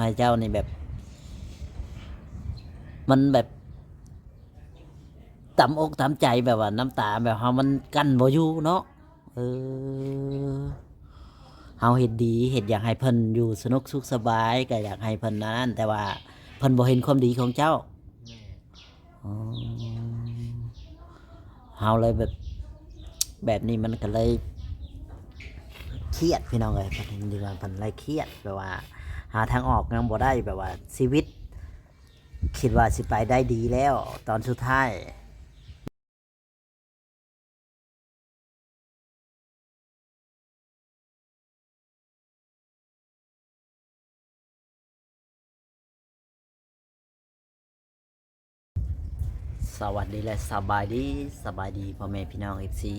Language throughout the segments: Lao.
ໃຫ້ເຈົ້ານີ້ແບບ ມັນແບບຕຳອົກຕຳໃຈ ແບບວ່ານ້ຳຕາແບບເຮົາມັນກັ້ນບໍ່ຢູ່ເນາະ. ເອີ ເຮົາເຮັດດີ ເຮັດຢາກໃຫ້ເພິ່ນຢູ່ສະໜຸກສຸກສະບາຍ ກໍຢາກໃຫ້ເພິ່ນອັນນັ້ນ ແຕ່ວ່າເພິ່ນບໍ່ເຫັນຄວາມດີຂອງເຈົ້າ. ແມ່ນ. ອໍ ເຮົາເລີຍແບບ ແບບນີ້ມັນກໍເລີຍຄຽດ ພີ່ນ້ອງເອີຍ. ເພິ່ນເຫັນຢູ່ວ່າເພິ່ນເລີຍຄຽດ ແບບວ່າຫາທາງອອກຍັງບໍ່ໄດ້ ແບບວ່າຊີວິດຄິດວ່າຊິໄປໄດ້ດີແລ້ວ ຕອນສຸດທ້າຍ. ສະຫວັດດີ ແລະ ສະບາຍດີ ສະບາຍດີພໍ່ແມ່ພີ່ນ້ອງເອັຟຊີ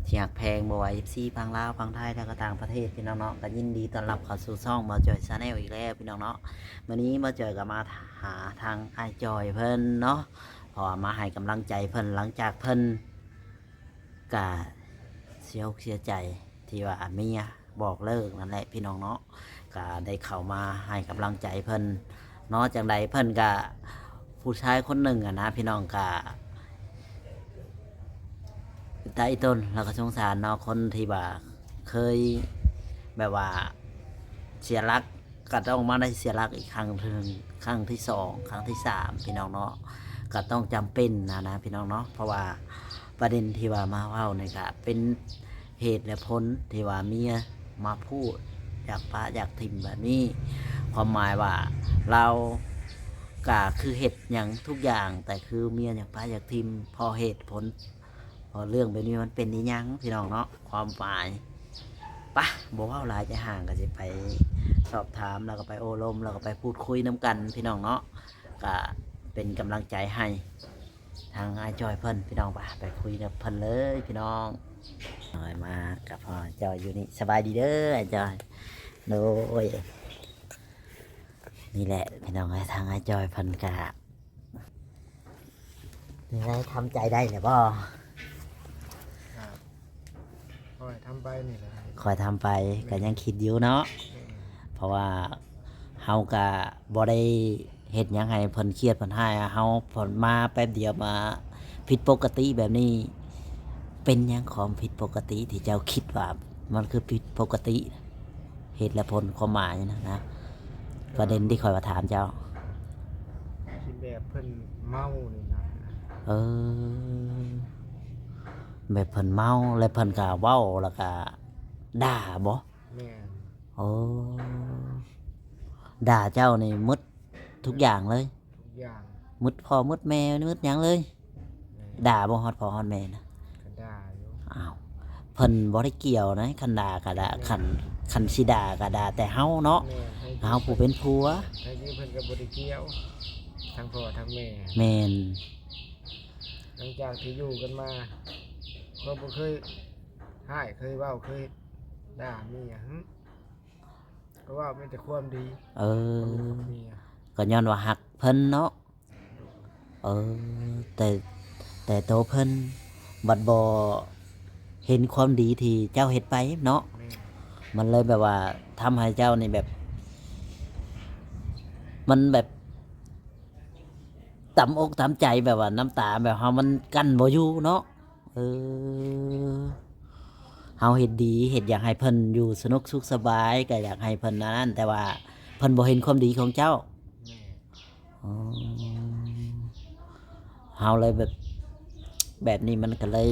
ທີ່ຮັກແພງ ບໍ່ວ່າເອັຟຊີຝັ່ງລາວ ຝັ່ງໄທ ແລະ ກໍຕ່າງປະເທດ ພີ່ນ້ອງເນາະ. ກໍຍິນດີຕ້ອນຮັບເຂົ້າສູ່ຊ່ອງບ່າວຈ່ອຍ Channel ອີກແລ້ວ ພີ່ນ້ອງເນາະ. ມື້ນີ້ບ່າວຈ່ອຍກໍມາຫາທາງອ້າຍຈ່ອຍເພິ່ນເນາະ ເພາະວ່າມາໃຫ້ກຳລັງໃຈເພິ່ນ ຫຼັງຈາກເພິ່ນກະເສຍອົກເສຍໃຈທີ່ວ່າເມຍບອກເລີກນັ້ນແຫຼະ ພີ່ນ້ອງເນາະ. ກະໄດ້ເຂົ້າມາໃຫ້ກຳລັງໃຈເພິ່ນເນາະ. ຈັ່ງໃດເພິ່ນກະ ຜູ້ຊາຍຄົນໜຶ່ງຫັ້ນນະ ພີ່ນ້ອງ ກະ ຕາອີ່ຕົນ ແລ້ວກໍສົງສານເນາະ ຄົນທີ່ວ່າເຄີຍແບບວ່າເສຍຫຼັກ ກໍຕ້ອງມາໄດ້ເສຍຫຼັກອີກຄັ້ງໜຶ່ງ ຄັ້ງທີສອງ ຄັ້ງທີສາມ ພີ່ນ້ອງເນາະ. ກໍຕ້ອງຈຳເປັນຫັ້ນນະ ພີ່ນ້ອງເນາະ ເພາະວ່າປະເດັນທີ່ວ່າມາເວົ້ານີ້ກໍເປັນເຫດແລະຜົນທີ່ວ່າເມຍມາພູດຢາກປະຢາກຖິ້ມແບບນີ້. ຄວາມໝາຍວ່າລາວກໍຄືເຮັດຫຍັງທຸກຢ່າງ ແຕ່ຄືເມຍຢາກປະຢາກຖິ້ມ ເພາະເຫດຜົນ ເພາະເລື່ອງແບບນີ້ມັນເປັນອີ່ຫຍັງ ພີ່ນ້ອງເນາະ ຄວາມໝາຍ. ປະ ບໍ່ເວົ້າຫຼາຍໃຈຫ່າງ ກໍຊິໄປສອບຖາມ ແລ້ວກໍໄປໂອ້ລົມ ແລ້ວກໍໄປພູດຄຸຍນຳກັນ ພີ່ນ້ອງເນາະ. ກໍເປັນກຳລັງໃຈໃຫ້ທາງອ້າຍຈ່ອຍເພິ່ນ ພີ່ນ້ອງ. ປະ ໄປຄຸຍກັບເພິ່ນເລີຍ ພີ່ນ້ອງ. ເອົາ ມາກັບພໍ່ເຈົ້າຢູ່ນີ້. ສະບາຍດີເດີອ້າຍຈ່ອຍ. ໂດຍ ນີ້ແຫຼະ ພີ່ນ້ອງເອີຍ ທາງອ້າຍຈ່ອຍເພິ່ນກະ ນີ້ແຫຼະ ທຳໃຈໄດ້ແລ້ວບໍ່? ກໍຄ່ອຍທຳໄປນີ້ແຫຼະ ຄ່ອຍທຳໄປ. ແມ່ນ. ກໍຍັງຄິດຢູ່ເນາະ. ແມ່ນ. ເພາະວ່າເຮົາກະບໍ່ໄດ້ເຮັດຫຍັງໃຫ້ເພິ່ນຄຽດເພິ່ນຮ້າຍ ເຮົາ ເພິ່ນມາແປັບດຽວມາຜິດປົກກະຕິແບບນີ້. ເປັນຫຍັງຄວາມຜິດປົກກະຕິທີ່ເຈົ້າຄິດວ່າມັນຄືຜິດປົກກະຕິ? ເຫດແລະຜົນ ຄວາມໝາຍນະ ນະ ປະເດັນທີ່ຂ້ອຍວ່າຖາມເຈົ້າ ທີ່ແບບເພິ່ນເມົານີ້ນະ. ເອີ ແບບເພິ່ນເມົາ ແລ້ວເພິ່ນກະເວົ້າ ແລ້ວກະດ່າບໍ? ແມ່ນ. ໂອ້ ດ່າເຈົ້ານີ້ໝົດທຸກຢ່າງເລີຍ? ທຸກຢ່າງ ໝົດພໍ່ໝົດແມ່ໝົດຫຍັງເລີຍ. ແມ່ນ. ດ່າບໍ່ຮອດພໍ່ຮອດແມ່ນະ? ກໍດ່າຢູ່. ອ້າວ ເພິ່ນບໍ່ໄດ້ກ່ຽວນະ ຄັນດ່າກໍດ່າ. ແມ່ນ. ຄັນ ຄັນຊິດ່າກໍດ່າແຕ່ເຮົາເນາະ. ແມ່ນ. ເຮົາຜູ້ເປັນຜົວ ແທ້ຈິງເພິ່ນກໍບໍ່ໄດ້ກ່ຽວ ທັງພໍ່ທັງແມ່. ແມ່ນ. ຫຼັງຈາກທີ່ຢູ່ກັນມາ ຂ້ອຍບໍ່ເຄີຍຮ້າຍ ເຄີຍເວົ້າ ເຄີຍດ່າເມຍ ຫຶ ກໍເວົ້າມີແຕ່ຄວາມດີ. ເອີ ກັບເມຍ ກໍຍ້ອນວ່າຮັກເພິ່ນເນາະ. ເອີ ແຕ່ ແຕ່ໂຕເພິ່ນບັດບໍ່ເຫັນຄວາມດີທີ່ເຈົ້າເຮັດໄປເນາະ. ແມ່ນ. ມັນເລີຍແບບວ່າທຳໃຫ້ເຈົ້ານີ້ແບບ ມັນແບບຕຳອົກຕຳໃຈ ແບບວ່ານ້ຳຕາແບບເຮົາມັນກັ້ນບໍ່ຢູ່ເນາະ. ເອີ ເຮົາເຮັດດີ ເຮັດຢາກໃຫ້ເພິ່ນຢູ່ສະໜຸກສຸກສະບາຍ ກໍຢາກໃຫ້ເພິ່ນອັນນັ້ນ ແຕ່ວ່າເພິ່ນບໍ່ເຫັນຄວາມດີຂອງເຈົ້າ. ແມ່ນ. ອໍ ເຮົາເລີຍແບບ ແບບນີ້ມັນກໍເລີຍ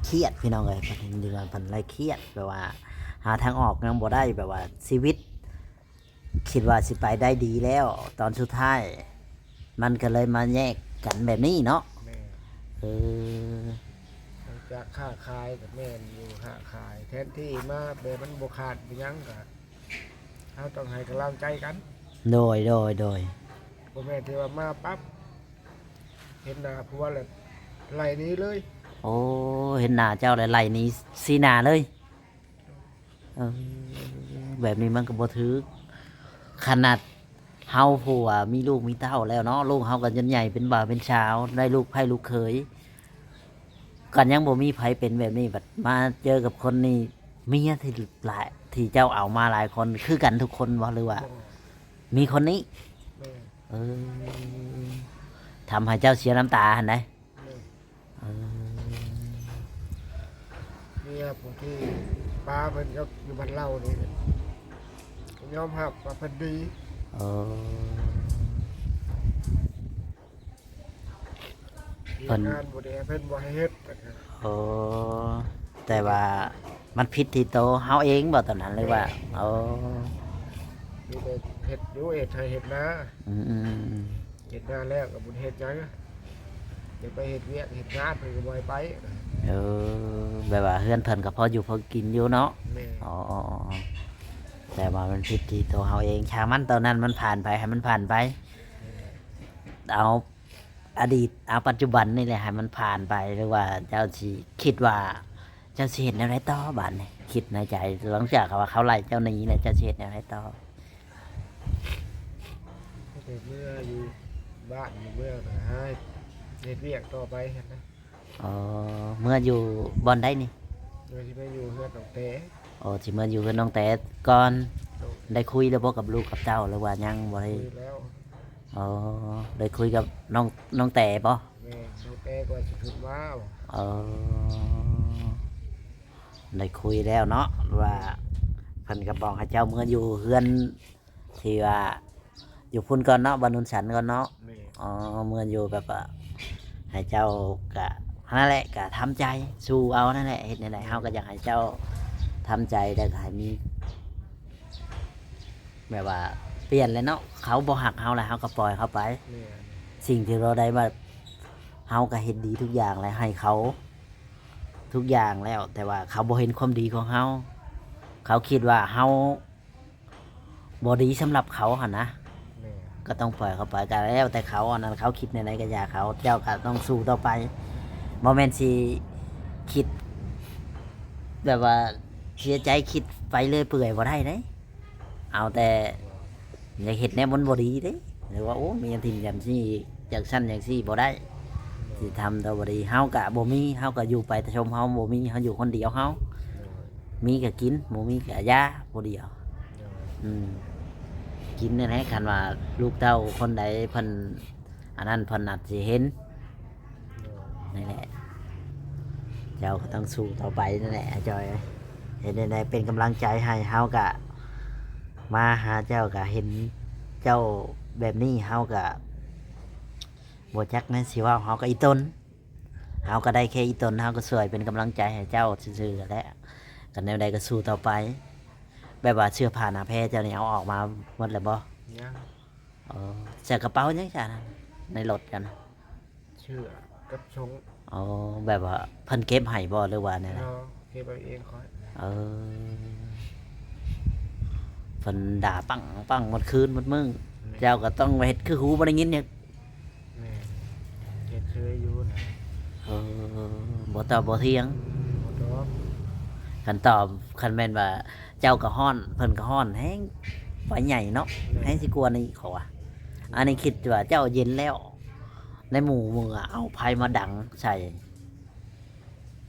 ຄຽດ ພີ່ນ້ອງເອີຍ. ເພິ່ນເຫັນຢູ່ວ່າເພິ່ນເລີຍຄຽດ ແບບວ່າຫາທາງອອກຍັງບໍ່ໄດ້ ແບບວ່າຊີວິດ ຄິດວ່າຊິໄປໄດ້ດີແລ້ວ ຕອນສຸດທ້າຍມັນກໍເລີຍມາແຍກກັນແບບນີ້ເນາະ. ແມ່ນ. ເອີ ຈາກຄ້າຂາຍກໍແມ່ນຢູ່ ຄ້າຂາຍ ແທນທີ່ມາແບບມັນບໍ່ຂາດບໍ່ຫຍັງ ກໍເຮົາຕ້ອງໃຫ້ກຳລັງໃຈກັນ. ໂດຍ ໂດຍ ໂດຍ. ບໍ່ແມ່ນທີ່ວ່າມາປັບ ເຫັນໜ້າຜົວແລ້ວໄລ່ໜີເລີຍ. ໂອ້ ເຫັນໜ້າເຈົ້າແລ້ວໄລ່ໜີຊີ້ໜ້າເລີຍ. ເອີ ແບບນີ້ມັນກໍບໍ່ຖືກ. ຂະໜາດເຮົາຜູ້ວ່າມີລູກມີເຕົ້າແລ້ວເນາະ ລູກເຮົາກໍຈົນໃຫຍ່ເປັນບ່າວເປັນສາວ ໄດ້ລູກໃພ້ລູກເຂີຍ ກໍຍັງບໍ່ມີໃຜເປັນແບບນີ້ ບັດມາເຈີກັບຄົນນີ້ ເມຍທີ່ຫຼາຍ ທີ່ເຈົ້າເອົາມາຫຼາຍຄົນຄືກັນທຸກຄົນບໍ່ ຫຼືວ່າ ບໍ່ ມີຄົນນີ້? ແມ່ນ ເອີ ທຳໃຫ້ເຈົ້າເສຍນ້ຳຕາຫັ້ນໃດ? ແມ່ນ ເອີ ເມຍຜູ້ທີ່ປາເພິ່ນກັບຢູ່ບ້ານລາວນີ້ ກໍຍອມຮັບວ່າເພິ່ນດີ. ເອີ ວຽກງານບໍ່ໄດ້ ເພິ່ນບໍ່ໃຫ້ເຮັດ. ໂອ້ ແຕ່ວ່າມັນຜິດທີ່ໂຕເຮົາເອງບໍ່ຕອນນັ້ນ ຫຼືວ່າ? ແມ່ນ ໂອ້ ມີແຕ່ເຮັດຢູ່ ເຮັດໄຮ່ເຮັດນາ. ອືມໆໆ ເຮັດນາແລ້ວກໍບໍ່ໄດ້ເຮັດຫຍັງ ຢາກໄປເຮັດວຽກເຮັດງານ ເພິ່ນກໍບໍ່ໃຫ້ໄປ. ເອີ ແບບວ່າເຮືອນເພິ່ນກໍພໍຢູ່ພໍກິນຢູ່ເນາະ. ແມ່ນ ອໍ ແຕ່ວ່າມັນຜິດທີ່ໂຕເຮົາເອງ. ຊ່າງມັນ ຕອນນັ້ນມັນຜ່ານໄປ ໃຫ້ມັນຜ່ານໄປ. ເອົາອະດີດ ເອົາປັດຈຸບັນນີ້ແຫຼະໃຫ້ມັນຜ່ານໄປ. ຫຼືວ່າເຈົ້າຊິຄິດວ່າ ເຈົ້າຊິເຮັດແນວໃດຕໍ່ບາດນີ້? ຄິດໃນໃຈ ຫຼັງຈາກວ່າເຂົາໄລ່ເຈົ້າໜີແລ້ວ ເຈົ້າຊິເຮັດແນວໃດຕໍ່? ກໍເມືອຢູ່ບ້ານ ເມືອຫາເຮັດວຽກຕໍ່ໄປຫັ້ນນະ. ອໍ ເມືອຢູ່ບ່ອນໃດນີ້? ເມືອ ຊິໄປຢູ່ເຮືອນນ້ອງແຕ. ອໍ ຊິເມືອຢູ່ເຮືອນນ້ອງແຕກ່ອນ. ໂດຍ ໄດ້ຄຸຍແລ້ວບໍ່ກັບລູກກັບເຕົ້າ ຫຼືວ່າຍັງບໍ່ໄດ້? ຄຸຍແລ້ວ. ອໍ ໄດ້ຄຸຍກັບນ້ອງ ນ້ອງແຕບໍ່? ແມ່ນ ນ້ອງແຕກໍວ່າຊິຂຶ້ນມາ. ອໍ ໄດ້ຄຸຍແລ້ວເນາະ ວ່າເພິ່ນກໍບອກໃຫ້ເຈົ້າເມືອຢູ່ເຮືອນທີ່ວ່າຢູ່ພຸ້ນກ່ອນເນາະ ບ້ານໂນນສັນກ່ອນເນາະ. ແມ່ນ ອໍ ເມືອຢູ່ແບບວ່າໃຫ້ເຈົ້າກະ ຫັ້ນແຫຼະ ກະທຳໃຈສູ້ເອົານັ້ນແຫຼະ. ເຮັດແນວໃດເຮົາກໍຢາກໃຫ້ເຈົ້າທຳໃຈ ແລ້ວກໍໃຫ້ມີ ແບບວ່າປ່ຽນແລ້ວເນາະ ເຂົາບໍ່ຮັກເຮົາແລ້ວ ເຮົາກໍປ່ອຍເຂົາໄປ. ແມ່ນ ສິ່ງທີ່ເຮົາໄດ້ມາ ເຮົາກໍເຮັດດີທຸກຢ່າງແລ້ວ ໃຫ້ເຂົາທຸກຢ່າງແລ້ວ ແຕ່ວ່າເຂົາບໍ່ເຫັນຄວາມດີຂອງເຮົາ ເຂົາຄິດວ່າເຮົາບໍ່ດີສຳລັບເຂົາຫັ້ນນະ. ແມ່ນ ກໍຕ້ອງປ່ອຍເຂົາໄປ ກໍແລ້ວແຕ່ເຂົາ ອັນນັ້ນເຂົາຄິດແນວໃດກໍຢ່າເຂົາ ເຈົ້າກໍຕ້ອງສູ້ຕໍ່ໄປ. ບໍ່ແມ່ນຊິຄິດແບບວ່າເສຍໃຈ ຄິດໄປເລື້ອຍເປື່ອຍບໍ່ໄດ້ເດ້. ເອົາແຕ່ຢາກເຮັດແນວມັນບໍ່ດີເດ້ ຫຼືວ່າ ໂອ້ ມີອັນຖິ້ມຢ່າງຊີ້ ຈັ່ງຊັ້ນຈັ່ງຊີ້ບໍ່ໄດ້ ຊິທຳຕໍ່ບໍ່ດີ. ເຮົາກະບໍ່ມີ ເຮົາກະຢູ່ໄປແຕ່ຊົມເຮົາບໍ່ມີ ເຮົາຢູ່ຄົນດຽວເຮົາ ມີກະກິນ ບໍ່ມີກະຢ່າຜູ້ດຽວ. ອືມ ກິນນັ້ນແຫຼະ ຄັນວ່າລູກເຕົ້າຄົນໃດເພິ່ນ ອັນນັ້ນເພິ່ນອາດຊິເຫັນ. ໂດຍ ນີ້ແຫຼະ ເຈົ້າກໍຕ້ອງສູ້ຕໍ່ໄປນັ້ນແຫຼະ ອາຈອຍ. ເຮັດແນວໃດເປັນກຳລັງໃຈໃຫ້ ເຮົາກະມາຫາເຈົ້າ ກະເຫັນເຈົ້າແບບນີ້ ເຮົາກະບໍ່ຈັກແນວຊິເວົ້າ ເຮົາກະອີ່ຕົນ ເຮົາກະໄດ້ແຄ່ອີ່ຕົນ ເຮົາກະຊ່ວຍເປັນກຳລັງໃຈໃຫ້ເຈົ້າຊື່ໆແຫຼະ. ກະແນວໃດກະສູ້ຕໍ່ໄປ. ແບບວ່າເສື້ອຜ້າໜ້າແພເຈົ້ານີ້ເອົາອອກມາໝົດແລ້ວບໍ່? ຍັງ. ອໍ ໃສ່ກະເປົາຫຍັງຊະ ໃນລົດກັນ? ເສື້ອກັບຊົງ. ອໍ ແບບວ່າເພິ່ນເກັບໃຫ້ບໍ່ ຫຼືວ່າແນວໃດ? ເນາະ ເກັບເອົາເອງຂ້ອຍ. ເອີ ເພິ່ນດ່າປັງໆໝົດຄືນໝົດມື້. ແມ່ນ ເຈົ້າກໍຕ້ອງເຮັດຄືຫູບໍ່ໄດ້ຍິນຫຍັງ. ແມ່ນ ເຮັດເຊີຍຢູ່ນະ. ເອີ ບໍ່ຕອບບໍ່ຖຽງ. ບໍ່ຕອບ. ຄັນຕອບ ຄັນແມ່ນວ່າເຈົ້າກໍຮ້ອນ ເພິ່ນກໍຮ້ອນ ແຮງໄຟໃຫຍ່ເນາະ. ແມ່ນ ແຮງຊິກວ່ານີ້ເຂົາວ່າ. ອັນນີ້ຄິດວ່າເຈົ້າເຢັນແລ້ວ ໃນໝູ່ເມືອເອົາໄຟມາດັງໃສ່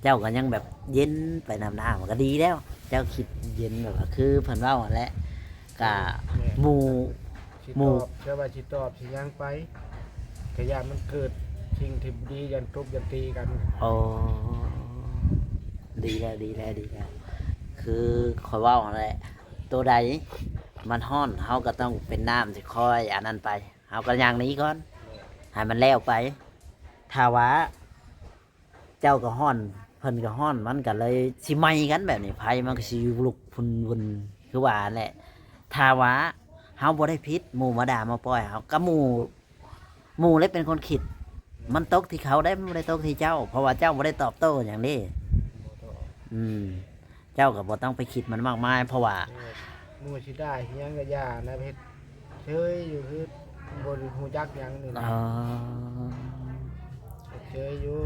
ເຈົ້າກໍຍັງແບບເຢັນໄປນຳນ້ຳ ມັນກໍດີແລ້ວ. ເຈົ້າຄິດເຢັນແບບວ່າຄືເພິ່ນເວົ້າຫັ້ນແຫຼະ ກະ ແມ່ນ ໝູ່ ຊິ ໝູ່ ຕອບ ແຕ່ວ່າຊິຕອບຊິຫຍັງໄປ ກະຢ້ານມັນເກີດສິ່ງທີ່ບໍ່ດີ ຢ້ານຕົບຢ້ານຕີກັນ. ໂອ້ ດີແລ້ວ ດີແລ້ວ ດີແລ້ວ. ຄືຂ້ອຍເວົ້າຫັ້ນແຫຼະ ໂຕໃດມັນຮ້ອນ ເຮົາກໍຕ້ອງເປັນນ້ຳທີ່ຄອຍອັນນັ້ນໄປ ເຮົາກໍຍ່າງໜີກ່ອນ ໃຫ້ມັນແລ້ວໄປ. ຖ້າວ່າເຈົ້າກໍຮ້ອນ ເພິ່ນກໍຮ້ອນ ມັນກໍເລີຍຊິໄໝ້ກັນແບບນີ້ ໄຟມັນກໍຊິລຸກວຸ່ນໆ ຄືວ່າຫັ້ນແຫຼະ. ຖ້າວ່າເຮົາບໍ່ໄດ້ຜິດ ໝູ່ມາດ່າມາປ້ອຍເຮົາ ກໍໝູ່ ໝູ່ແຫຼະເປັນຄົນຄິດ ມັນຕົກທີ່ເຂົາໄດ໋ ມັນບໍ່ໄດ້ຕົກທີ່ເຈົ້າ ເພາະວ່າເຈົ້າບໍ່ໄດ້ຕອບໂຕ້ຫຍັງເດ້. ບໍ່ຕອບ. ອືມ ເຈົ້າກໍບໍ່ຕ້ອງໄປຄິດມັນມາກມາຍ ເພາະວ່າ ເອີ ໝູ່ຊິດ່າຊິຫຍັງກໍຢ່ານະ ເຮັດເຊີຍຢູ່ ຄືບໍ່ຮູ້ຈັກຫຍັງນີ້ນະ. ອໍ ເຮັດເຊີຍຢູ່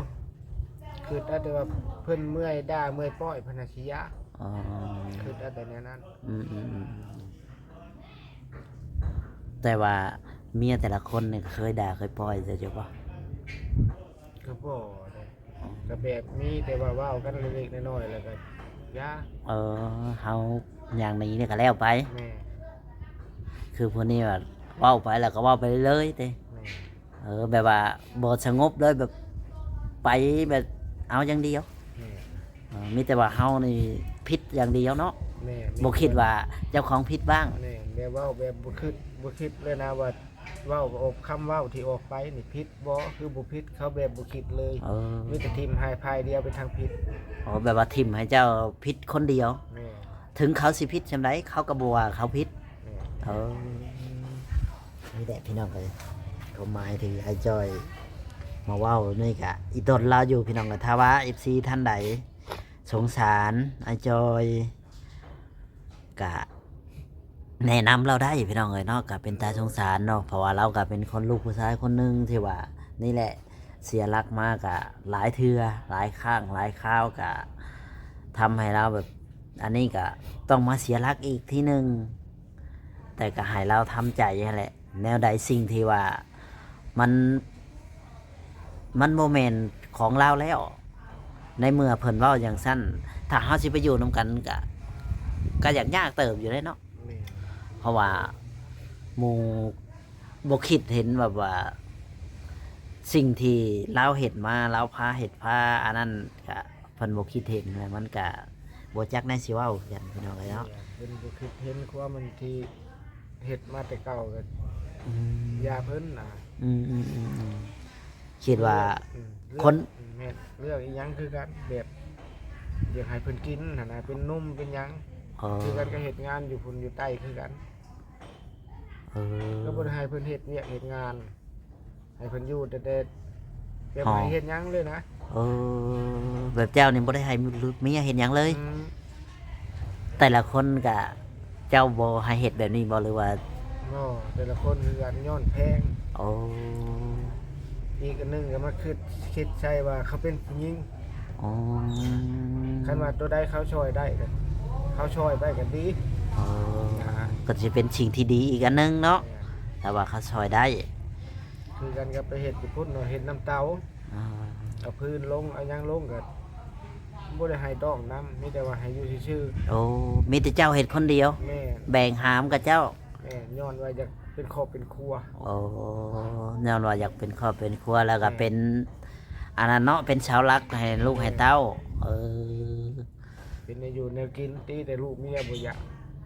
ຄິດເອົາແຕ່ວ່າເພິ່ນເມື່ອຍດ່າເມື່ອຍປ້ອຍ ເພິ່ນຫາຊິຢາ. ອໍ ຄິດເອົາແຕ່ແນວນັ້ນ. ອືມໆໆ ແຕ່ວ່າເມຍແຕ່ລະຄົນນີ້ເຄີຍດ່າເຄີຍປ້ອຍເຈົ້າຢູ່ບໍ່? ກໍບໍ່ເດ້ ກໍແບບມີແຕ່ວ່າເວົ້າກັນເລັກໆນ້ອຍໆ ແລ້ວກໍຢ່າ. ເອີ ເຮົາ ຍ່າງໜີນີ້ກໍແລ້ວໄປ. ແມ່ນ. ຄືຜູ້ນີ້ວ່າເວົ້າໄປແລ້ວກໍເວົ້າໄປເລີຍຕິ? ແມ່ນ. ເອີ ແບບວ່າບໍ່ສະຫງົບເລີຍ ແບບໄປແບບເອົາຢ່າງດຽວ. ແມ່ນ. ເອີ ມີແຕ່ວ່າເຮົານີ້ຜິດຢ່າງດຽວເນາະ. ແມ່ນ. ບໍ່ຄິດວ່າເຈົ້າຂອງຜິດບ້າງ. ແມ່ນ. ແບບເວົ້າແບບບໍ່ຄິດ ບໍ່ຄິດເລີຍນະວ່າ ເວົ້າອອກ ຄຳເວົ້າທີ່ອອກໄປນີ້ຜິດບໍ່ ຄືບໍ່ຜິດ ເຂົາແບບບໍ່ຄິດເລີຍ. ເອີ ມີແຕ່ຖິ້ມໃຫ້ຝ່າຍດຽວເປັນທາງຜິດ. ອໍ ແບບວ່າຖິ້ມໃຫ້ເຈົ້າຜິດຄົນດຽວ. ແມ່ນ. ເຖິງເຂົາຊິຜິດສ່ຳໃດ ເຂົາກໍບໍ່ວ່າເຂົາຜິດ. ແມ່ນ. ເອີ ນີ້ແຫຼະພີ່ນ້ອງເອີຍ ຄວາມໝາຍທີ່ອ້າຍຈ້ອຍມາເວົ້ານີ້ກະອີ່ຕົນລາວຢູ່ພີ່ນ້ອງເອີຍ. ຖ້າວ່າເອັຟຊີທ່ານໃດສົງສານອ້າຍຈ້ອຍ ກະແນະນຳລາວໄດ້ພີ່ນ້ອງເອີຍເນາະ. ກະເປັນຕາສົງສານເນາະ ເພາະວ່າລາວກະເປັນຄົນລູກຜູ້ຊາຍຄົນໜຶ່ງທີ່ວ່ານີ້ແຫຼະ ເສຍຫຼັກມາກະຫຼາຍເທື່ອ ຫຼາຍຄັ້ງຫຼາຍຄາວ ກະທຳໃຫ້ລາວແບບ ອັນນີ້ກະຕ້ອງມາເສຍຫຼັກອີກທີໜຶ່ງ. ແຕ່ກະໃຫ້ລາວທຳໃຈຫັ້ນແຫຼະ ແນວໃດສິ່ງທີ່ວ່າມັນ ມັນບໍ່ແມ່ນຂອງລາວແລ້ວ ໃນເມື່ອເພິ່ນເວົ້າຢ່າງຊັ້ນ ຖ້າເຮົາຊິໄປຢູ່ນຳກັນກະ ກະຢາກຍາກເຕີບຢູ່ເດ້ເນາະ. ແມ່ນ. ເພາະວ່າໝູ່ບໍ່ຄິດເຫັນແບບວ່າ ສິ່ງທີ່ລາວເຮັດມາ ລາວພາເຮັດພາອັນນັ້ນກະ ເພິ່ນບໍ່ຄິດເຫັນ ແລ້ວມັນກະບໍ່ຈັກແນວຊິເວົ້າຄືກັນພີ່ນ້ອງເອີຍເນາະ. ເພິ່ນບໍ່ຄິດເຫັນຄວາມມັນທີ່ເຮັດມາແຕ່ເກົ່າ ກະ ອືມ ຢ່າເພິ່ນນະ. ອືມໆໆໆ ຄິດວ່າ ອືມ ຄົນ ອືມ ແມ່ນ ເລື່ອງອີ່ຫຍັງຄືກັນ ແບບຢາກໃຫ້ເພິ່ນກິນຫັ້ນນະ ເປັນໜຸ່ມເປັນຫຍັງ. ອໍ ຄືກັນກໍເຮັດງານຢູ່ພຸ້ນຢູ່ໃຕ້ຄືກັນ. ເອີ ກໍບໍ່ໄດ້ໃຫ້ເພິ່ນເຮັດວຽກເຮັດງານ ໃຫ້ເພິ່ນຢູ່ແຕ່ ແຕ່ ແບບ ອໍ ໃຫ້ເຮັດຫຍັງເລີຍນະ. ເອີ ແບບເຈົ້ານີ້ບໍ່ໄດ້ໃຫ້ເມຍເຮັດຫຍັງເລີຍ? ອືມ ແຕ່ລະຄົນກະ ເຈົ້າບໍ່ໃຫ້ເຮັດແບບນີ້ບໍ່ ຫຼືວ່າ? ບໍ່ ແຕ່ລະຄົນຄືກັນ ຍ້ອນແພງ. ໂອ້ ອີກອັນໜຶ່ງກໍມາຄິດ ຄິດໃສ່ວ່າເຂົາເປັນຜູ້ຍິງ. ອໍ ຄັນວ່າຕົວໃດເຂົາຊ່ອຍໄດ້ກໍ ເຂົາຊ່ອຍໄປກໍດີ. ອໍ ອ່າ ກໍຊິເປັນສິ່ງທີ່ດີອີກອັນໜຶ່ງເນາະ. ແມ່ນ. ຖ້າວ່າເຂົາຊ່ອຍໄດ້ ຄືກັນກັບໄປເຮັດຢູ່ພຸ້ນເນາະ ເຮັດນຳເຕົາ. ອ່າ ເອົາພື້ນລົງ ເອົາຫຍັງລົງກໍບໍ່ໄດ້ໃຫ້ຕ້ອງນຳ ມີແຕ່ວ່າໃຫ້ຢູ່ຊື່ໆ. ໂອ້ ມີແຕ່ເຈົ້າເຮັດຄົນດຽວ? ແມ່ນ. ແບ່ງຫາມກັບເຈົ້າ? ແມ່ນ ຍ້ອນວ່າຢາກເປັນຄອບເປັນຄົວ. ໂອ້ ຍ້ອນວ່າຢາກເປັນຄອບເປັນຄົວ ແລ້ວກໍ ແມ່ນ ເປັນອັນນັ້ນເນາະ ເປັນເສົາຫຼັກໃຫ້ລູກໃຫ້ເຕົ້າ. ແມ່ນ. ເອີ ເປັນແນວຢູ່ແນວກິນ ຕີແຕ່ລູກເມຍບໍ່ຢາກ.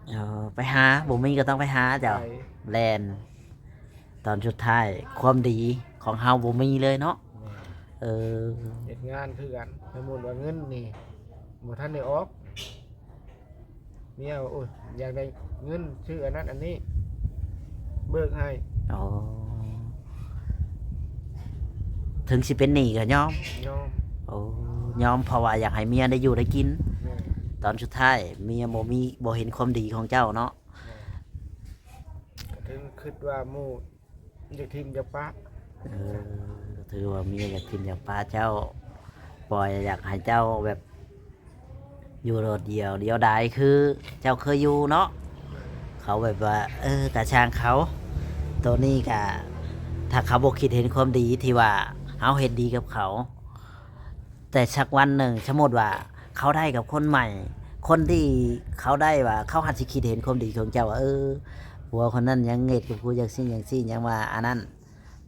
ເອີ ໄປຫາ ບໍ່ມີກໍຕ້ອງໄປຫາເຈົ້າ. ໄປ ແລ່ນ. ຕອນສຸດທ້າຍຄວາມດີຂອງເຮົາບໍ່ມີເລີຍເນາະ. ແມ່ນ. ເອີ ເຮັດງານຄືກັນ ສົມມຸດວ່າເງິນນີ້ບໍ່ທັນໄດ້ອອກ ເມຍວ່າ ໂອ້ຍ ຢາກໄດ້ເງິນຊື້ອັນນັ້ນອັນນີ້ ເບີກໃຫ້. ອໍ ເຖິງຊິເປັນໜີ້ກໍຍອມ? ຍອມ. ໂອ້ ຍອມ ເພາະວ່າຢາກໃຫ້ເມຍໄດ້ຢູ່ໄດ້ກິນ. ແມ່ນ. ຕອນສຸດທ້າຍເມຍບໍ່ມີ ບໍ່ເຫັນຄວາມດີຂອງເຈົ້າເນາະ. ແມ່ນ. ກໍເຖິງຄິດວ່າໝູ່ ຢາກຖິ້ມຢາກປະ. ເອີ ຖືວ່າເມຍຢາກຖິ້ມຢາກປະເຈົ້າ ປ່ອຍ ຢາກໃຫ້ເຈົ້າແບບຢູ່ໂດດດ່ຽວ ດຽວດາຍ ຄືເຈົ້າເຄີຍຢູ່ເນາະ. ເຂົາແບບວ່າ ເອີ ກະຊ່າງເຂົາ ໂຕນີ້ກະ ຖ້າເຂົາບໍ່ຄິດເຫັນຄວາມດີທີ່ວ່າເຮົາເຮັດດີກັບເຂົາ ແຕ່ສັກວັນໜຶ່ງ ສົມມຸດວ່າເຂົາໄດ້ກັບຄົນໃໝ່ ຄົນທີ່ເຂົາໄດ້ວ່າ ເຂົາອາດຊິຄິດເຫັນຄວາມດີຂອງເຈົ້າວ່າ ເອີ ຜົວຄົນນັ້ນຍັງເຮັດກັບກູຈັ່ງຊີ້ຈັ່ງຊີ້ ຍັງວ່າອັນນັ້ນ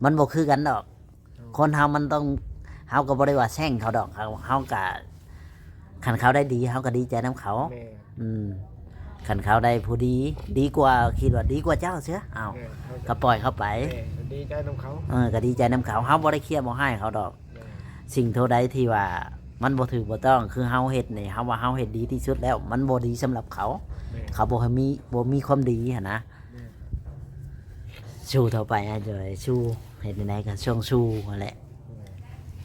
ມັນບໍ່ຄືກັນດອກ. ໂດຍ. ຄົນເຮົາມັນຕ້ອງ ເຮົາກໍບໍ່ໄດ້ວ່າແຊ່ງເຂົາດອກ ເຮົາ ເຮົາກະ ຄັນເຂົາໄດ້ດີ ເຮົາກໍດີໃຈນຳເຂົາ. ແມ່ນ. ອືມ ຄັນເຂົາໄດ້ຜູ້ດີ ດີກວ່າ ຄິດວ່າດີກວ່າເຈົ້າເສຍ ເອົ້າ ແມ່ນ ເຮົາກໍ ກໍປ່ອຍເຂົາໄປ. ແມ່ນ ກໍດີໃຈນຳເຂົາ. ເອີ ກໍດີໃຈນຳເຂົາ ເຮົາບໍ່ໄດ້ຄຽດບໍ່ຮ້າຍເຂົາດອກ. ແມ່ນ. ສິ່ງໂຕໃດທີ່ວ່າມັນບໍ່ຖືກບໍ່ຕ້ອງ ຄືເຮົາເຮັດນີ້ ເຮົາວ່າເຮົາເຮັດດີທີ່ສຸດແລ້ວ ມັນບໍ່ດີສຳລັບເຂົາ. ແມ່ນ. ເຂົາບໍ່ໃຫ້ມີ ບໍ່ມີຄວາມດີຫັ້ນນະ. ແມ່ນ. ສູ້ຕໍ່ໄປອ້າຍຈ້ອຍ ສູ້ ເຮັດແນວໃດກໍຊ່ວງສູ້ຫັ້ນແຫຼະ.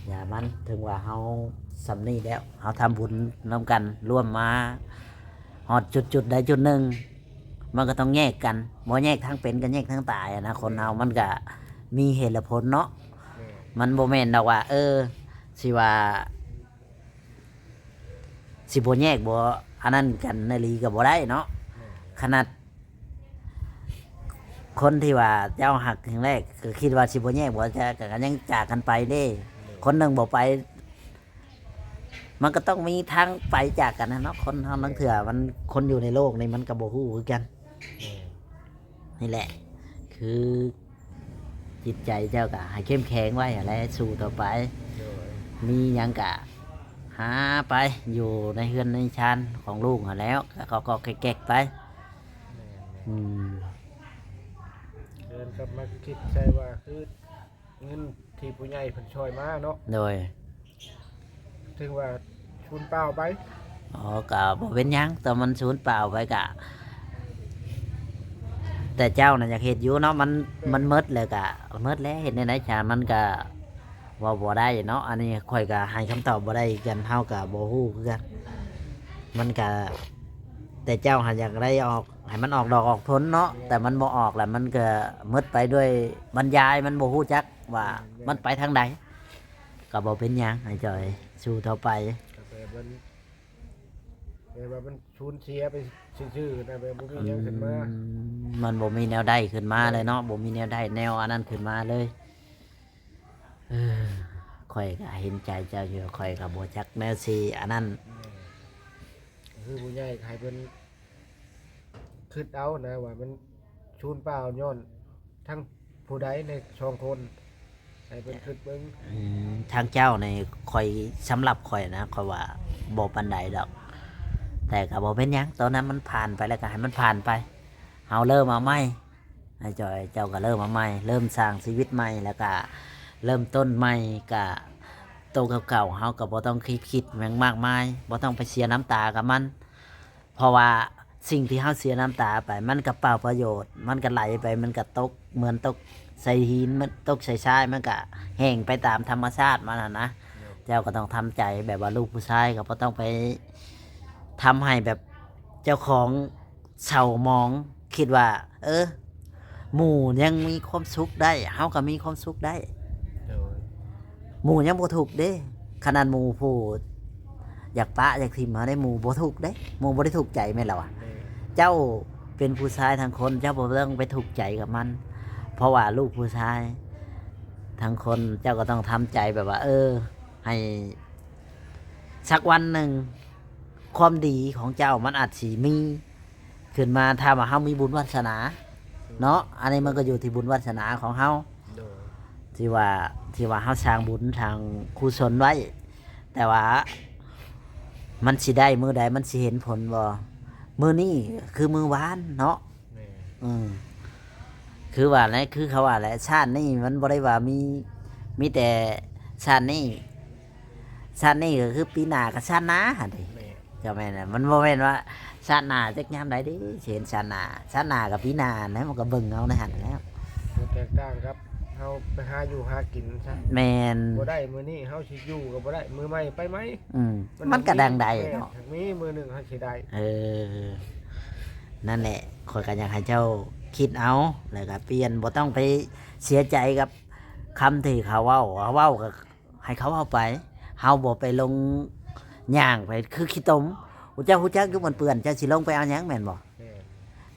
ແມ່ນ. ຢ່າມັນ ເຖິງວ່າເຮົາສ່ຳນີ້ແລ້ວ ເຮົາທຳບຸນນຳກັນ ລວມມາຮອດຈຸດໆໃດຈຸດໜຶ່ງ ມັນກໍຕ້ອງແຍກກັນ ບໍ່ແຍກທາງເປັນກໍແຍກທາງຕາຍນະ. ຄົນເຮົາມັນກໍມີເຫດແລະຜົນເນາະ. ແມ່ນ. ມັນບໍ່ແມ່ນດອກວ່າ ເອີ ຊິວ່າ ຊິບໍ່ແຍກ ບໍ່ອັນນັ້ນກັນອີ່ຫຼີກໍບໍ່ໄດ້ເນາະ. ແມ່ນ. ຂະໜາດຄົນທີ່ວ່າເຈົ້າຮັກຄັ້ງແລກ ກໍຄິດວ່າຊິບໍ່ແຍກ ບໍ່ຈະ ກໍຍັງຈາກກັນໄປເດ້. ແມ່ນ. ຄົນໜຶ່ງບໍ່ໄປ ມັນກໍຕ້ອງມີທາງໄປຈາກກັນນະເນາະ. ຄົນເຮົາລາງເທື່ອມັນ ຄົນຢູ່ໃນໂລກນີ້ມັນກໍບໍ່ຮູ້ຄືກັນ. ແມ່ນ. ນີ້ແຫຼະ ຄືຈິດໃຈເຈົ້າກໍໃຫ້ເຂັ້ມແຂງໄວ້ຫັ້ນແຫຼະ ສູ້ຕໍ່ໄປ. ໂດຍ. ມີຫຍັງກໍຫາໄປ ຢູ່ໃນເຮືອນໃນຊານຂອງລູກຫັ້ນແຫຼະ ກໍກໍແກັກໆໄປ. ແມ່ນໆ. ອືມ. ເດີນກັບມາຄິດໃສ່ວ່າ ຄືເງິນທີ່ຜູ້ໃຫຍ່ເພິ່ນຊ່ອຍມາເນາະ. ໂດຍ. ຖືວ່າສູນເປົ່າໄປ. ອໍ ກໍບໍ່ເປັນຫຍັງ ແຕ່ມັນສູນເປົ່າໄປກະ ແຕ່ເຈົ້ານະຢາກເຮັດຢູ່ເນາະ. ມັນ ແມ່ນ. ມັນໝົດແລ້ວກະໝົດແລ້ວ ເຮັດແນວໃດຊະ ມັນກະເວົ້າບໍ່ໄດ້ເນາະ. ອັນນີ້ຂ້ອຍກະໃຫ້ຄຳຕອບບໍ່ໄດ້ຄືກັນ ເຮົາກະບໍ່ຮູ້ຄືກັນ. ມັນກະ ແຕ່ເຈົ້າຫາຢາກໄດ້ອອກ ໃຫ້ມັນອອກດອກອອກຜົນເນາະ ແຕ່ມັນບໍ່ອອກແລ້ວ ມັນກໍໝົດໄປດ້ວຍບັນຍາຍ ມັນບໍ່ຮູ້ຈັກວ່າ ແມ່ນໆ ມັນໄປທາງໃດ. ກໍບໍ່ເປັນຫຍັງ ອ້າຍຈ່ອຍ ສູ້ຕໍ່ໄປ. ກໍແບບມັນ ແບບວ່າມັນສູນເສຍໄປຊື່ໆນະ ແບບບໍ່ມີຫຍັງຂຶ້ນມາ. ອືມ ມັນບໍ່ມີແນວໃດຂຶ້ນມາເລີຍເນາະ. ແມ່ນ. ບໍ່ມີແນວໃດແນວອັນນັ້ນຂຶ້ນມາເລີຍ. ເອີ ຂ້ອຍກໍເຫັນໃຈເຈົ້າຢູ່ ຂ້ອຍກໍບໍ່ຈັກແນວຊິອັນນັ້ນ. ແມ່ນ. ຄືຜູ້ໃຫຍ່ໃຫ້ເພິ່ນຄິດເອົານະວ່າມັນສູນເປົ່າຍ້ອນທັງຜູ້ໃດໃນສອງຄົນ ໃຫ້ເພິ່ນຄິດເບິ່ງ. ອືມ ທາງເຈົ້ານີ້ ຂ້ອຍ ສຳລັບຂ້ອຍນະ ຂ້ອຍວ່າບໍ່ປານໃດດອກ ແຕ່ກໍບໍ່ເປັນຫຍັງ ຕອນນັ້ນມັນຜ່ານໄປແລ້ວກໍໃຫ້ມັນຜ່ານໄປ ເຮົາເລີ່ມເອົາໃໝ່. ອ້າຍຈ່ອຍ ເຈົ້າກໍເລີ່ມເອົາໃໝ່ ເລີ່ມສ້າງຊີວິດໃໝ່ ແລ້ວກະເລີ່ມຕົ້ນໃໝ່ ກະໂຕເກົ່າໆ ເຮົາກໍບໍ່ຕ້ອງຄິດ ຄິດຫຍັງມາກມາຍ ບໍ່ຕ້ອງໄປເສຍນ້ຳຕາກັບມັນ ເພາະວ່າສິ່ງທີ່ເຮົາເສຍນ້ຳຕາໄປ ມັນກໍເປົ່າປະໂຫຍດ ມັນກໍໄຫຼໄປ ມັນກໍຕົກ ເໝືອນຕົກໃສ່ຫີນ ມັນຕົກໃສ່ຊາຍ ມັນກໍແຫ້ງໄປຕາມທຳມະຊາດມັນຫັ້ນນະ. ໂດຍ. ເຈົ້າກໍຕ້ອງທຳໃຈ ແບບວ່າລູກຜູ້ຊາຍກໍບໍ່ຕ້ອງໄປທຳໃຫ້ແບບເຈົ້າຂອງ ເສົ້າໝອງ ຄິດວ່າ ເອີ ໝູ່ຍັງມີຄວາມສຸກໄດ້ ເຮົາກໍມີຄວາມສຸກໄດ້. ໂດຍ. ໝູ່ຍັງບໍ່ທຸກເດ້ ຂະໜາດໝູ່ຜູ້ຢາກປະຢາກຖິ້ມເຮົາໄດ້ ໝູ່ບໍ່ທຸກເດ້ ໝູ່ບໍ່ໄດ້ທຸກໃຈແມ່ນລະວະ. ແມ່ນ. ເຈົ້າເປັນຜູ້ຊາຍທັງຄົນ ເຈົ້າບໍ່ຕ້ອງໄປທຸກໃຈກັບມັນ ເພາະວ່າລູກຜູ້ຊາຍທັງຄົນ ເຈົ້າກໍຕ້ອງທຳໃຈແບບວ່າ ເອີ ໃຫ້ ສັກວັນໜຶ່ງ ຄວາມດີຂອງເຈົ້າມັນອາດຊິມີຂຶ້ນມາ ຖ້າວ່າເຮົາມີບຸນວາສະໜາເນາະ. ອັນນີ້ມັນກໍຢູ່ທີ່ບຸນວາສະໜາຂອງເຮົາ. ໂດຍ. ທີ່ວ່າ ທີ່ວ່າເຮົາສ້າງບຸນສ້າງກຸສົນໄວ້ ແຕ່ວ່າມັນຊິໄດ້ມື້ໃດ ມັນຊິເຫັນຜົນບໍ່? ມື້ນີ້ຄືມື້ວານເນາະ. ແມ່ນ. ອືມ ຄືວ່າແຫຼະ ຄືເຂົາວ່າແຫຼະ ຊາດນີ້ມັນບໍ່ໄດ້ວ່າມີ ມີແຕ່ຊາດນີ້ ຊາດນີ້ກໍຄືປີໜ້າກັບຊາດໜ້າຫັ້ນເດ້. ແມ່ນ. ກໍແມ່ນແຫຼະ ມັນບໍ່ແມ່ນວ່າຊາດໜ້າຈັກຍາມໃດເດ້ ຊິເຫັນຊາດໜ້າ ຊາດໜ້າກັບປີໜ້າຫັ້ນແຫຼະ ມັນກໍເບິ່ງເອົາໃນຫັ້ນແລ້ວ. ບໍ່ແຕກຕ່າງກັບເຮົາໄປຫາຢູ່ຫາກິນຊະ. ແມ່ນ. ບໍ່ໄດ້ມື້ນີ້ເຮົາຊິຢູ່ກໍບໍ່ໄດ້ ມື້ໃໝ່ໄປໃໝ່. ອືມ ມັນກໍດັ່ງໃດເນາະ ມີມື້ໜຶ່ງເຮົາຊິໄດ້. ເອີ ນັ້ນແຫຼະ ຂ້ອຍກໍຢາກໃຫ້ເຈົ້າຄິດເອົາ ແລ້ວກໍປ່ຽນ ບໍ່ຕ້ອງໄປເສຍໃຈກັບຄຳທີ່ເຂົາເວົ້າ ເຂົາເວົ້າກໍໃຫ້ເຂົາເວົ້າໄປ ເຮົາບໍ່ໄປລົງຍ່າງໄປຄືຂີ້ຕົມ. ເຈົ້າຮູ້ຈັກຢູ່ມັນເປື້ອນ ເຈົ້າຊິລົງໄປເອົາຫຍັງແມ່ນບໍ່? ແມ່ນ.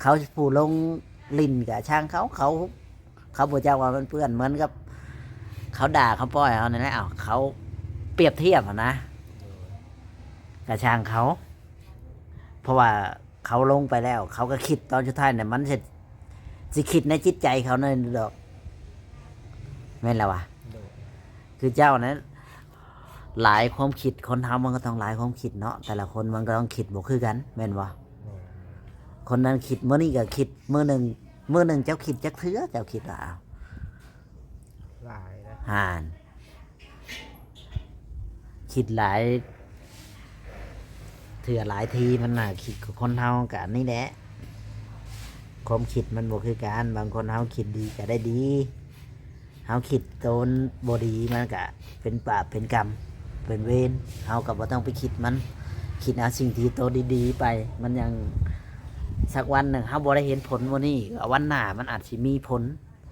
ເຂົາຜູ້ລົງຫຼິ້ນກໍຊ່າງເຂົາ ເຂົາ ເຂົາບໍ່ຈັກວ່າມັນເປື້ອນ ເໝືອນກັບເຂົາດ່າເຂົາປ້ອຍເຮົານີ້ແຫຼະ ເອົາ ເຂົາປຽບທຽບຫັ້ນນະ. ໂດຍ. ກະຊ່າງເຂົາ ເພາະວ່າເຂົາລົງໄປແລ້ວ ເຂົາກໍຄິດຕອນສຸດທ້າຍນະ ມັນຊິ ຊິຄິດໃນຈິດໃຈເຂົານັ້ນດອກ ແມ່ນແລ້ວວະ. ໂດຍ. ຄືເຈົ້ານັ້ນ ຫຼາຍຄວາມຄິດ ຄົນເຮົາມັນກໍຕ້ອງຫຼາຍຄວາມຄິດເນາະ ແຕ່ລະຄົນມັນກໍຕ້ອງຄິດບໍ່ຄືກັນ ແມ່ນບໍ່? ແມ່ນ. ຄົນນັ້ນຄິດມື້ນີ້ກໍຄິດມື້ໜຶ່ງ ມື້ໜຶ່ງເຈົ້າຄິດຈັກເທື່ອ ເຈົ້າຄິດວ່າ ຫຼາຍນະ ຫ່ານ ຄິດຫຼາຍເທື່ອຫຼາຍທີມັນໜ້າຄິດ ຄົນເຮົາກໍອັນນີ້ແຫຼະ ຄວາມຄິດມັນບໍ່ຄືກັນ ບາງຄົນເຮົາຄິດດີກໍໄດ້ດີ ເຮົາຄິດໂຕນບໍ່ດີ ມັນກະເປັນບາບເປັນກຳເປັນເວນ ເຮົາກໍບໍ່ຕ້ອງໄປຄິດມັນ ຄິດເອົາສິ່ງທີ່ໂຕດີໆໄປ ມັນຍັງ ສັກວັນໜຶ່ງເຮົາບໍ່ໄດ້ເຫັນຜົນມື້ນີ້ ວັນໜ້າມັນອາດຊິມີຜົນ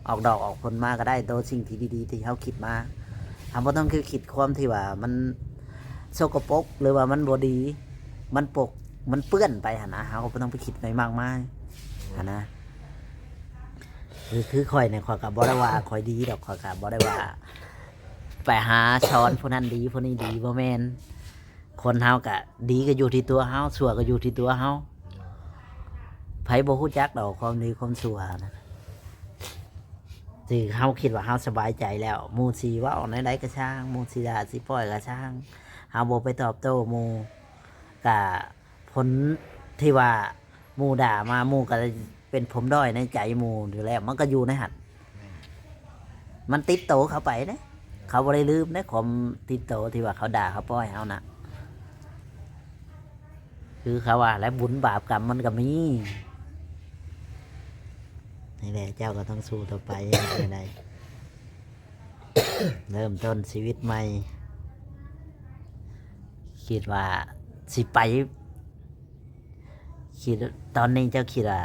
ອອກດອກອອກຜົນມາກໍໄດ້ ໂຕສິ່ງທີ່ດີໆທີ່ເຮົາຄິດມາ ເຮົາບໍ່ຕ້ອງຄືຄິດຄວາມທີ່ວ່າມັນ ສົກກະປົກ ຫຼືວ່າມັນບໍ່ດີ ມັນປົກ ມັນເປື້ອນໄປຫັ້ນນະ ເຮົາກໍບໍ່ຕ້ອງໄປຄິດໃນມາກມາຍຫັ້ນນະ. ຄື ຄືຂ້ອຍນີ້ ຂ້ອຍກໍບໍ່ໄດ້ວ່າຂ້ອຍດີດອກ ຂ້ອຍກໍບໍ່ໄດ້ວ່າໄປຫາສອນຜູ້ນັ້ນດີຜູ້ນີ້ດີ ບໍ່ແມ່ນ. ຄົນເຮົາກະດີກະຢູ່ທີ່ຕົວເຮົາ ຊົ່ວກະຢູ່ທີ່ຕົວເຮົາ. ໃຜບໍ່ຮູ້ຈັກດອກຄວາມດີຄວາມຊົ່ວນະ. ຄືເຮົາຄິດວ່າເຮົາສະບາຍໃຈແລ້ວ ໝູ່ຊິເວົ້າແນວໃດກະຊ່າງ ໝູ່ຊິດ່າຊິປ້ອຍກະຊ່າງ ເຮົາບໍ່ໄປຕອບໂຕ້ໝູ່ ກະຜົນທີ່ວ່າໝູ່ດ່າມາ ໝູ່ກະເປັນຜົມດ້ອຍໃນໃຈໝູ່ຢູ່ແລ້ວ ມັນກະຢູ່ໃນຫັ້ນ ມັນຕິດໂຕເຂົາໄປເດ້. ເຂົາບໍ່ໄດ້ລືມເດ້ ຄວາມຕິດໂຕທີ່ວ່າເຂົາດ່າເຂົາປ້ອຍເຮົານະ. ຄືເຂົາວ່າແຫຼະ ບຸນບາບກຳມັນກະມີ. ນີ້ແຫຼະ ເຈົ້າກະຕ້ອງສູ້ຕໍ່ໄປ ເຮັດແນວໃດ ເລີ່ມຕົ້ນຊີວິດໃໝ່. ຄິດວ່າຊິໄປ ຄິດ ຕອນນີ້ເຈົ້າຄິດວ່າ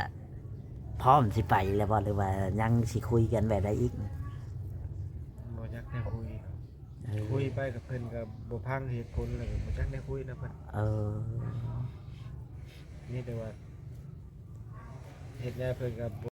ພ້ອມຊິໄປແລ້ວບໍ່ ຫຼືວ່າຍັງຊິຄຸຍກັນແບບໃດອີກ? ບໍ່ຈັກແນວຄຸຍ. ເອີ ຄຸຍໄປກັບເພິ່ນກະບໍ່ຟັງເຫດຜົນ ແລ້ວກະບໍ່ຈັກແນວຄຸຍນຳເພິ່ນ. ເອີ ມີແຕ່ວ່າເຮັດແນວເພິ່ນກະ